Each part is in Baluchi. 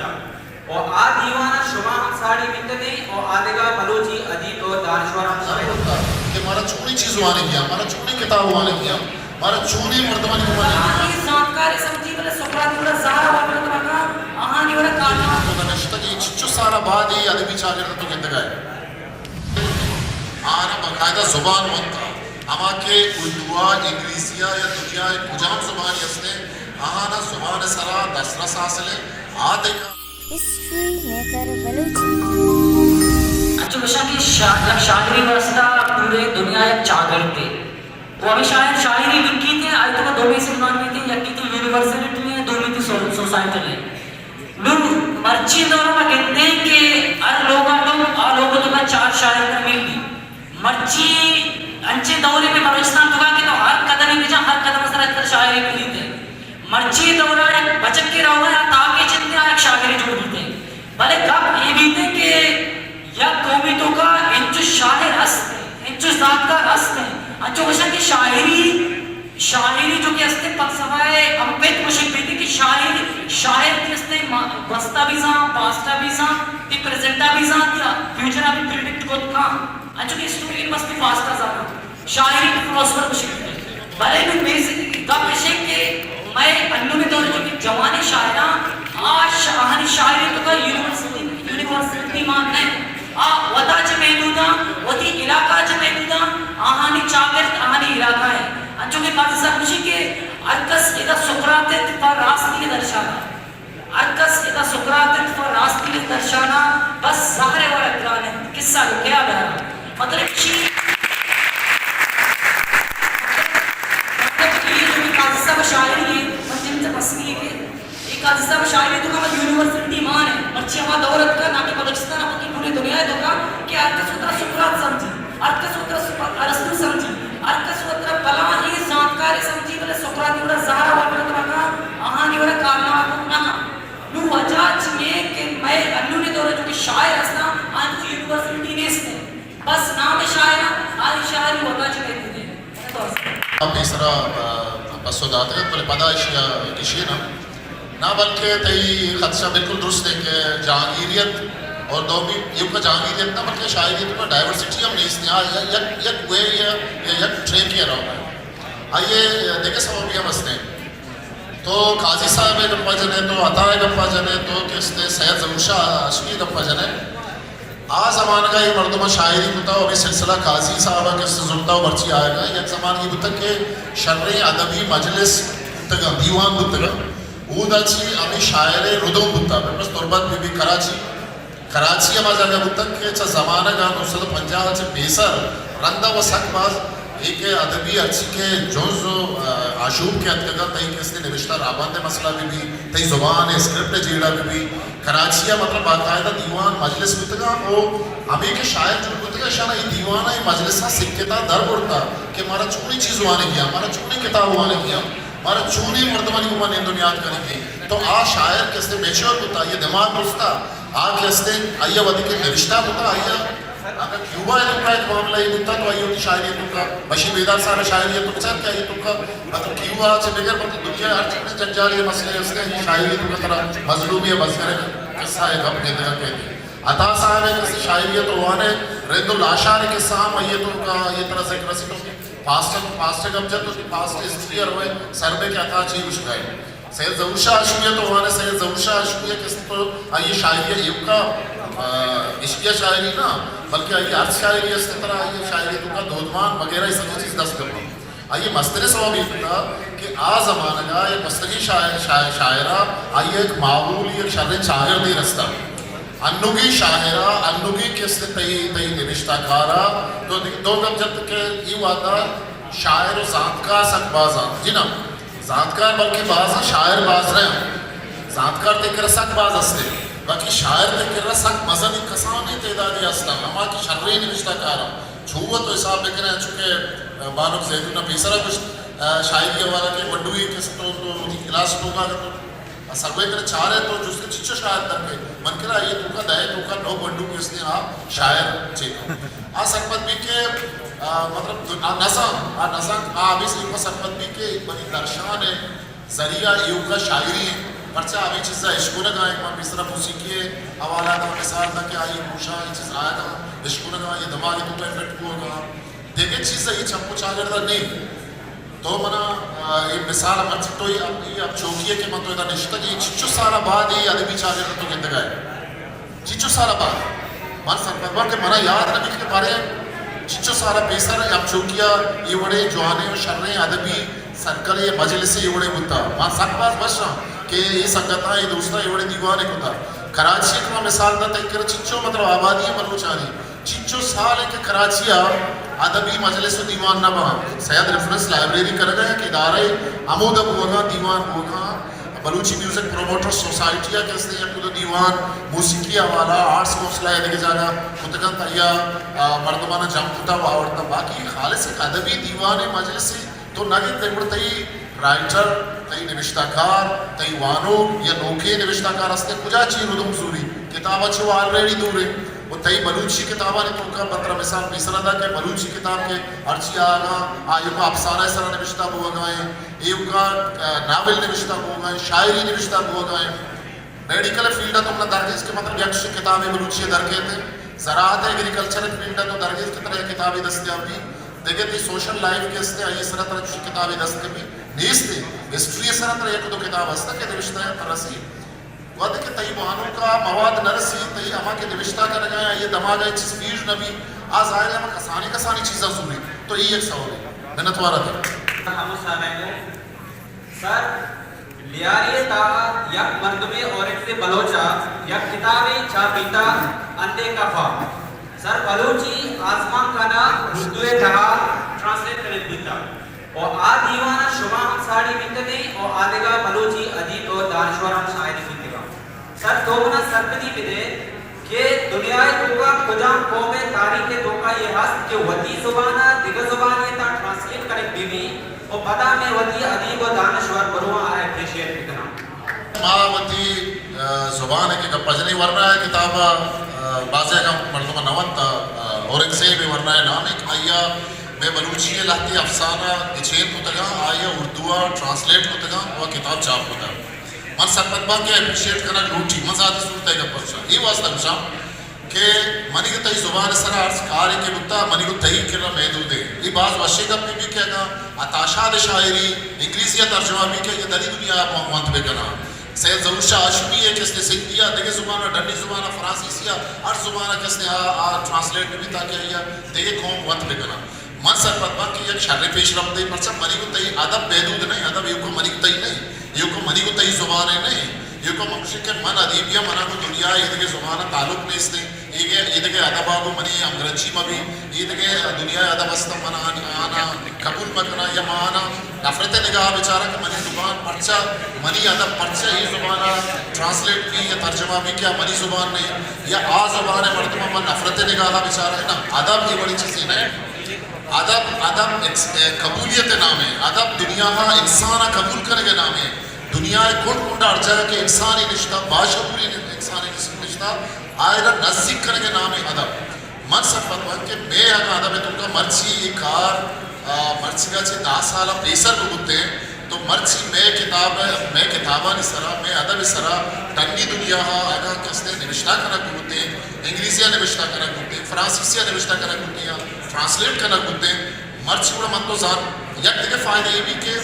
و آ دیوان ءَ شما ہم ساڑی بیتگ ایں و آ دگہ بلوچی ادیب و دانشور ہم شمئے کہ مارا چونیں چیز وانگی اَنت، مارا چونیں کتاب وانگی اَنت، مارا چونیں مردمانی گوما نندوک اَنت۔ آہانی زانتکار سمجھی، بلے سقراط ءِ وڑا زہر ءَ وارت نہ کنت، آہانی وڑا کارنامہ۔ تو نشتگ اے چنچو سال ءَ بعد اے ادبی چاگرد تو گندگ ءَ ئے۔ آہاں باقاعدہ زبان ونت، ہما کہ اردو ءَ، انگریزی ءَ یا دنیا ءِ کجام زبانے است اِنت، آہاں زبان ءِ سرا دسترس حاصل اِنت، آ تئی ہسٹری میکر بلوچی۔ انچو گوشاں کہ شا-، یک شاعرے واسطہ پورے دنیا یک چاگردے۔ و ہمے شاعر شاعری لکھیت ایں، آئی توکا دو مسلمان بیت ایں، یکے تئی یونیورسلٹی ایں، دومی تئی سو-، سوسائٹل ایں۔ نوں مرچی دور ءَ ما گندیں کہ ہر لوگ ءَ لوگ، آ لوگ ءِ توکا چار شاعر مل بیت۔ مرچی انچیں دورے پہ بلوچستان توکا کہ تو ہر قدمے بجاں، ہر قدم ءِ سرا ترا شاعرے ملیت۔ مرچی دور ءَ یک بچکے روگ ءَ، آ تاکے چنت، آ یک شاعرے جوڑ بیت۔ بلے گپ اے بیت کہ یک قومے توکا انچو شاعر است، انچو زانتکار است، انچو گوشاں کہ شاعری، شاعری جو کہ است، فلسفہ ءِ ہم پت گوشگ بیت کہ شاعر، شاعر کہ است، ما-، گوستا بھی زان، پاسٹا بھی زان، تئی پریزنٹا بھی زان، یا فیوچرا بھی پریڈکٹ کت کن۔ انچو کہ ہسٹورین بس تئی پاسٹا زاناں، شاعری کہ فلاسفر گوشگ بیت۔ بلے نوں میز گپ اش کہ مئے انونی دور جو کہ جوانیں شاعراں، آ ش-، آہانی شاعری توکا یونیورسٹی، یونیورسٹی مان نہ، آ وتا چہ محدوداں، وتی علاقہ چہ محدوداں، آہانی چاگرد آہانی علاقہ ایں۔ انچو کہ بعض سر گوشی کہ ہر کس ادا سقراط ات پہ راستی ءِ درشان ءَ۔ ہر کس ادا سقراط ات پہ راستی ءِ درشان ءَ، بس زہر ءِ وڑا گران انت، قصہ گوں کیا بیاراں؟ مطلب چی؟ مطلب اے جو کہ قاضی صاحب ءِ شاعری ایں، من جن چہ پسنی ایں کہ اے قاضی صاحب ءِ شاعری توکا ما یونیورسلٹی مان ایں، مرچی ہما دور اتکا نا کہ بلوچستان ءَ بلکہ پورے دنیا ءِ توکا کہ ہر کس وترا سقراط سمجھی۔ ہر کس وترا سپ-، ارسطو سمجھی، ہر کس وترا پلان اے زانتکارے سمجھی، بلے سقراط ءِ وڑا زہر ءَ وارت نہ کنت، آہانی وڑا کارنامہ کت نہ کنت۔ نوں وجہ چی ایں کہ مئے انونی دور ءَ جو کہ شاعر ہستاں، آہانی یونیورسلٹی نیست ایں۔ بس نام ءِ شاعر اَنت، آئی شاعری وتا چہ کئے دیتے۔ ہم پیسرا، آ، پسو داتگ ات، بلے پدا ایشی ءَ گشیناں۔ نا، بلکہ تئی خدشہ بالکل درست ہے کہ جہانگیریت اور دومی ایوکا جہانگیریت نہ، بلکہ شاعری ءِ توکا ڈائیورسٹی ہم نیست ہے۔ آ، یک، یک وے یا، یا یک ٹریک یا رہا ہے۔ آئیے دگہ سبب بھی ہم ہستے ہیں۔ تو قاضی صاحب ءِ گپا جنے، تو عطا ءِ گپا جنے، تو کہ استے سید ظہور شاہ ہاشمی ءِ گپا جنے۔ آ زمانگ ءَ اے مردماں شاعری کتا و ہمے سلسلہ قاضی صاحب ءَ کہ است زرتا و مرچی آیگ ءَ، یک زمانگے بوتگ کہ شریں ادبی مجلس بوتگ اَنت، دیوان بوتگ اَنت۔ اودا چی ہمے شاعر ءِ ردوم بوتا، بس تربت بہ بی کراچی۔ کراچی ہما جاگہ بوتگ کہ چہ زمانگ ءَ نو سد و پنجاہ ءَ چہ پیسر رندا و سک باز اے کہ ادبی ہرچی کہ جنز و، آ، آشوب کہ اتکگ اَنت، تئی کہ استے نبشتہ رابند ءِ مسئلہ بہ بی، تئی زبان ءِ اسکرپٹ ءِ جیڑہ بہ بی، کراچی ءَ مطلب باقاعدہ دیوان مجلس بوتگ اَنت و ہمے کہ شاعر جوڑ بوتگ اَنت، اشاں اے دیوان ءَ، اے مجلس ءَ سکتا در برتا کہ مارا چونیں چیز وانگی اَنت، مارا چونیں کتاب وانگی اَنت، مارا چونیں مردمانی گوما نند و نیاد کنگی اِنت۔ تو آ شاعر کہ استے میچور بوتا، آئی ءِ دماغ درستا، آ کہ استے آئی ءَ وھدے کہ نبشتہ کتا، آئی ءَ اگاں کیوبا ءِ توکا یک معاملہ ئے بوتا تو آئی ءَ وتی شاعری ءِ توکا، بشیر بیدار صاحب ءِ شاعری ءِ توکا، چاپ کہ آئی ءِ توکا، مطلب کیوبا ءَ چہ بگر مطلب دنیا ءِ ہر چکیں جنجالی ءُ مسئلہ است اِنت، آئی ءِ توکا ترا مظلومی ءُ بزگر ءِ قصہ ءِ گپ گندگ ءَ کئیت۔ عطا صاحب ءِ کسے شاعری ءَ تو وان ئے، رند ءُ لاشار ءِ قصہ ہم آئی ءِ توکا، آئی ءِ ترا ذکر رسیت، تو پاسٹ، پاسٹ ءِ گپ جت، تو پاسٹ ءِ ہسٹری ءَ روئے سر بئے کہ عطا چی گوشگ ءَ اِنت۔ سید ظہور شاہ ہاشمی ءَ تو وان ئے، سید ظہور شاہ ہاشمی ءِ کسے تو آئی ءِ شاعری ءَ ایوکا، آ، عشقیہ شاعری نہ، بلکہ آئی ءِ ہر شاعری است ترا، آئی ءِ شاعری ءِ توکا دودمان وغیرہ اے سجیں چیز دست کپاں۔ آئی ءِ مستریں سوب اے بوتا کہ آ زمانگ ءَ یک بستگیں شاعر، شاعر، شاعر ءَ آئی ءَ یک ماحولے، یک شریں چاگردے رستا۔ انوگیں شاعر ءَ، انوگیں کسے تئی، تئی نبشتہ کار ءَ تو دگہ دو گپ جت کہ اے وھد ءَ شاعر ءُ زانتکار سک باز اَنت۔ جی نا، زانتکار بلکیں باز اَنت، شاعر باز نہ اَنت۔ زانتکار تئی کرا سک باز است اَنت، باقی شاعر تئی کرا سک مزنیں کسانیں تعدادے است اَنت، ہما کہ شریں نبشتہ کار اَنت۔ چو وَ تو حساب بکن ئے، انچو کہ بانک زیتون ءَ پیسر ءَ گوشت، آ، شاعری ءِ حوالہ کہ گونڈوے کہ است اَنت تو وتی کلاس ءِ توکا اگر تو سگوے کرا چار ئے تو جست ئے چنچو شاعر در کئیت، من کرا آئی ءِ توکا دہ ءِ توکا نو گونڈو کہ است اَنت آ شاعر چیک اَنت۔ آ سرپد بی کہ، آ، مطلب، آ نزان، آ نزان، آ ہمے سبب ءَ سرپد بی کہ منی درشان ءِ ذریعہ ایوکا شاعری اِنت۔ پرچا ہمے چیزا اشکنگا ایں، من پیسرا موسیقی ءِ حوالہ ءَ مثال داں کہ آئی گوشاں اے چیز آیگا اشکنگا، اے دماغ ءِ توکا فٹ بوگا۔ دگہ چیز ءَ اے چپ ءُ چاگرد ءَ نہ ایں۔ تو منا، آ، اے مثال ءَ مرچی تو اے اب، اے اب چوکی ءَ کہ من تو ادا نشتگ ایں، چنچو سال ءَ بعد اے ادبی چاگرد ءَ تو گندگا ئے۔ چنچو سال ءَ بعد۔ من سرپد باں کہ منا یاد نہ بیت کہ بارے چنچو سال ءَ پیسر اب چوکی ءَ اے وڑیں جوانیں ءُ شریں ادبی سرکلے یا مجلسے اے وڑیں بوتا۔ من سک باز وش آں کہ اے سنگتاں، اے دوستاں اے وڑیں دیوانے کتا۔ کراچی ءَ کہ من مثال داں، تئی کرا چنچو مطلب آبادی ایں بلوچانی۔ چنچو سال ایں کہ کراچی ءَ ادبی مجلس ءُ دیوان نہ باں۔ سید ریفرنس لائبریری کنگا ایں کہ ادارہ ہمودا بوگا، دیوان بوگا، بلوچی میوزک پروموٹر سوسائٹی ءَ کہ استیں یک دو دیوان، موسیقی حوالہ، آرٹس کونسل ءَ دگہ جاگہ کتگ انت، آئی ءَ، آ، مردماں جم کتا ءُ آورتا۔ باقی خالص یک ادبی دیوانے، مجلسے تو نہ گندے، گڑا تئی رائٹر، تئی نبشتہ کار، تئی وانوک یا نوکیں نبشتہ کار استیں، کجا چی ردوم زوری؟ کتاب ءَ چہ آلریڈی دور ایں۔ ءُ تئی بلوچی کتابانی توکا من ترا مثال پیسرا داں کہ بلوچی کتاب کہ ہرچی آگا، آ ایوکا افسانہ ءِ سرا نبشتہ بوگا ایں، ایوکا، آ، ناول نبشتہ بوگا ایں، شاعری نبشتہ بوگا ایں۔ میڈیکل فیلڈ ءَ تو منا درگیج کہ مطلب یک چیز کتابے بلوچی ءَ درکیت۔ زراعت، ایگریکلچر فیلڈ ءَ تو درگیج کہ ترا یک کتابے دستیاب بی۔ دگہ تئی سوشل لائف کہ استیں، آئی ءِ سرا ترا چیز کتابے دست کپی۔ نیست ایں۔ ہسٹری ءِ سرا ترا یک دو کتاب ہستا کہ نبشتہ ءَ ترا رسی۔ وھدے کہ تئی وانوک ءَ مواد نہ رسی، تئی ہما کہ نبشتہ کنگا ایں، آئی ءِ دماغ ءَ چیز فیڈ نہ بی، آ ظاہر ایں ہما کسانیں کسانیں چیزاں زوری۔ تو اے یک سوالے۔ منتوار آں تئی۔ ہمو سارا ایں۔ سر، لیاری ءِ تہا یک مردمے اورنگزیب بلوچ ءَ یک کتابے چاپ بیتا، اندیکہ خواب۔ سر، بلوچی آزمانکانہ اردو ءِ تہا ٹرانسلیٹ کنگ بیتا۔ ءُ آ دیوان ءَ شما ہم ساڑی بیتگ ئے ءُ آ دگہ بلوچی ادیب ءُ دانشور ہم شاعری بیتگ اَنت۔ سر، تو منا سرپدی بدئے کہ دنیا ءِ توکا کجام قوم ءِ تاریخ ءِ توکا اے ہست کہ وتی زبان ءَ دگہ زبانے ءِ تہا ٹرانسلیٹ کنگ بہ بی ءُ پدا مئے وتی ادیب ءُ دانشور برواں آ ءَ اپریشیٹ بکناں؟ ما وتی، آ، زبان ءِ کہ گپ ءَ جنیں، ورنا ءِ کتاب ءَ، آ، بازیں اگاں مردم ءَ نہ ونت، آ، اورنگزیب ءِ ورنا ءِ نام ایں، آئی ءَ مئے بلوچی ءِ لہتے افسانہ گچین کتگاں، آئی ءَ اردو ءَ ٹرانسلیٹ کتگاں ءُ کتاب چاپ کتگ۔ من سرپد باں کہ اپریشیٹ کنگ لوٹی، من ذاتی صورت ءَ گپ ءَ گوشاں۔ اے واسطہ گوشاں کہ منی گوں تئی زبان ءِ سرا ہرچ کارے کہ بوتا، منی گوں تئی کرا محدود ایں۔ اے باز وشیں گپے بی کہ اگاں عطا شاد ءِ شاعری انگریزی ءَ ترجمہ بی کہ آئی ءَ دری دنیا ءَ ونت بکناں۔ سید ظہور شاہ ہاشمی ءِ کسے سندھی ءَ، دگہ زبان ءَ، ڈنی زبان ءَ، فرانسیسی ءَ، ہر زبان ءَ کسے آ، آ ٹرانسلیٹ بہ بی تاکہ آئی ءَ دگہ قوم ونت بکناں۔ من سرپد باں کہ یک شریں پیش رفتے، پرچا منی گوں تئی ادب محدود نہ ایں، ادب ایوک ءَ منی گوں تئی نہ ایں، ایوک ءَ منی گوں تئی زبان ءَ نہ ایں، ایوک ءَ من گوشیں کہ من ادیبے آں، منا گوں دنیا ءِ ایدگہ زبان ءَ تعلق نیست ایں۔ ایدگہ، ایدگہ ادب ءَ گوں منی ہمگرنچی مہ بی، ایدگہ دنیا ءِ ادب است اَنت، من آن-، آناں قبول مہ کناں یا من آناں نفرت ءِ نگاہ ءَ بچاراں کہ منی زبان پرچا، منی ادب پرچا اے زبان ءَ ٹرانسلیٹ بی یا ترجمہ بی کہ آ منی زبان نہ ایں یا آ زبان ءِ مردم ءَ من نفرت ءِ نگاہ ءَ بچاراں۔ نہ، ادب اے وڑیں چیزے نہ ایں۔ ادب، ادب ایکس-، اے، قبولیت ءِ نام ایں۔ ادب دنیا ءَ انسان ءَ قبول کنگ ءِ نام ایں۔ دنیا ءِ کنڈ کنڈ ءَ ہر جاگہ کہ انسانے نشتہ، باشعوریں انسانے نشتہ، آئرا نزیک کنگ ءِ نام ایں ادب۔ من سرپد باں کہ مئے اگاں ادب ءِ توکا مرچی اے کار، آ، مرچیگا چہ دہ سال ءَ پیسر بہ بوتیں، تو مرچی مئے کتاب، مئے کتابانی سرا، مئے ادب ءِ سرا ڈنی دنیا ءَ اگاں کسے نبشتہ کنگ بہ بوتیں، انگریزی ءَ نبشتہ کنگ بوتیں، فرانسیسی ءَ نبشتہ کنگ بوتیں یا ٹرانسلیٹ کنگ بوتیں، مرچی گڑا من تو زان یک دگہ فائدہ اے بی کہ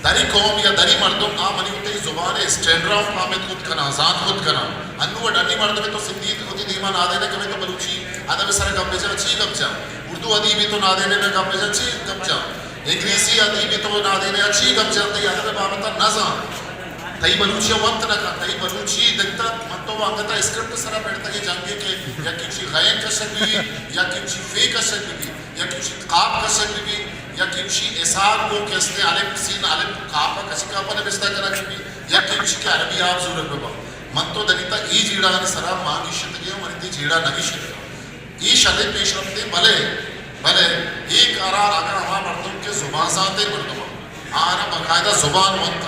دری قوم یا دری مردم آ منی گوں تئی زبان ءِ اسٹینڈرڈ ءَ فہمت کت کناں، زانت کت کناں۔ انوں ءَ ڈنی مردمے تو سندھی وتی دیما نادینہ کپئے تو بلوچی ادب ءِ سرا گپ بجن، چی گپ جن؟ اردو ادیبے تو نادینہ بہ گپ بجن، چی گپ جن؟ انگریزی ادیبے تو نادینہ، چی گپ جن؟ تئی ادب ءِ بابت ءَ نہ زان۔ تئی بلوچی ءَ ونت نہ کن، تئی بلوچی دگتا من تو انگتا اسکرپٹ ءِ سرا پڑتگیں جنگے کہ یکے چی غین کشگ بی، یکے چی فے کشگ بی۔ یکے گوشی قاف کشگ بہ بی، یکے گوشی اسحاق گوں کہ استیں الف سین الف قاف ءَ کچی قاف ءَ نبشتہ کنگ بہ بی، یکے گوشی کہ عربی آپ زورگ بہ باں۔ من تو دنیتا اے جیڑہانی سرا ما گیشتگیں ءُ منی تئی جیڑہ نہ گیشتگاں۔ اے شریں پیش رفتے، بلے، بلے اے کارا اگاں ہما مردم کہ زبان زانتیں مردم آناں باقاعدہ زبان ونت،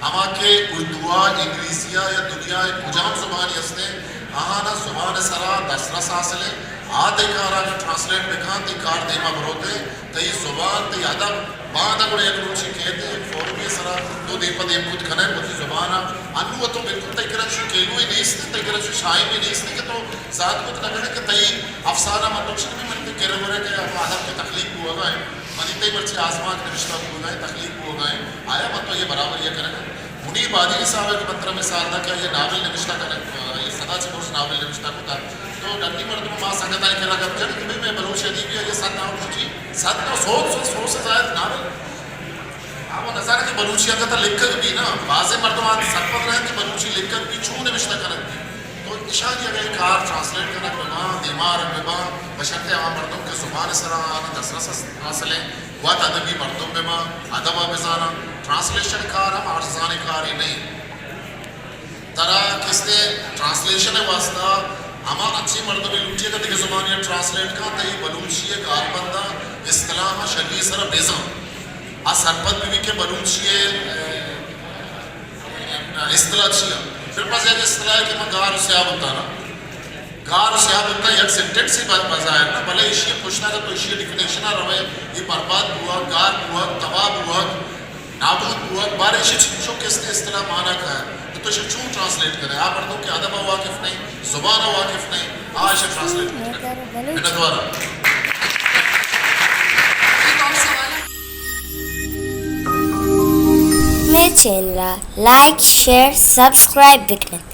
ہما کہ اردو ءَ، انگریزی ءَ یا دنیا ءِ کجام زبانے استیں، آناں زبان ءِ سرا دسترس حاصل ایں، آ تئی کار ءَ اگاں ٹرانسلیٹ بکاں، تئی کار دیما بروت ایں، تئی زبان، تئی ادب باندا گڑا یک روچے کئیت، یک فورمے سرا تو دیم پہ دیم بوت کنئے وتی زبان ءَ۔ انوں تو بالکل تئی کرا چو کیلوے نیست، تئی کرا چو شاہیمے نیست کہ تو زانت کت نہ کنئے کہ تئی افسانہ مردم چی بی، من تئی کرا ورے کہ ہما ادب کہ تخلیق بوگا ایں، منی تئی مرچی آزمانک نوشتہ بوگا ایں، تخلیق بوگا ایں، آیا من تو اے برابری ءَ کنگا؟ منی بادینی صاحب ءَ کہ من ترا مثال دا کہ آئی ءَ ناول نبشتہ کنگ، آئی ءَ سدا چہ برز ناول نبشتہ کتا۔ تو ڈنی مردم ما سنگتانی کرا گپ جنیں کہ بھئی مئے بلوچ ادیبی ءَ آئی ءَ سد ناول، چی سد نہ، سو، سو، سو سے زائد ناول۔ آ وہ نزانہ کہ بلوچی انگت لکھگ بی نا، بازیں مردم آ سرپد نہ انت کہ بلوچی لکھگ بی، چون نبشتہ کنگ بی۔ تو اشانی اگہ اے کار ٹرانسلیٹ کنگ بہ باں، دیما آرگ بہ باں، بشرطے آ مردم کہ زبان سرا آناں دسترس حاصل ایں، وت ادبی مردم بہ باں، ادب ءَ بزاناں، ٹرانسلیشن کار ہم ارزانیں کارے نہ ایں۔ ترا کسے ٹرانسلیشن ءِ واسطہ ہما انچیں مردمے لوٹی کہ دگہ زبانے ءَ ٹرانسلیٹ کن، تئی بلوچی ءِ گالبنداں اصطلاحاں شری سرا بزان، آ سرپد بہ بی کہ بلوچی ءِ، اے، اصطلاح چیا؟ پھر پس یک اصطلاح کہ من گار و سیاہ بوتاں نا، گار و سیاہ بوتاں یک سینٹنس ہی بات بظاہر نا، بلے ایشی پشتا کہ تو ایشی ڈیفینیشن ءَ روئے، اے برباد بوگ، گار بوگ، تباہ بوگ، نابود بوگ، بارے ایشی چنچو کسے اصطلاح مانا کئیت، تو ایشی چون ٹرانسلیٹ کنئے؟ آ مردم کہ ادب ءَ واقف نہ ایں، زبان ءَ واقف نہ ایں، آ ایشی ٹرانسلیٹ کت کنئے؟ منتوار آں۔ مئے چینل ءَ لائک، شیئر، سبسکرائب بکنت۔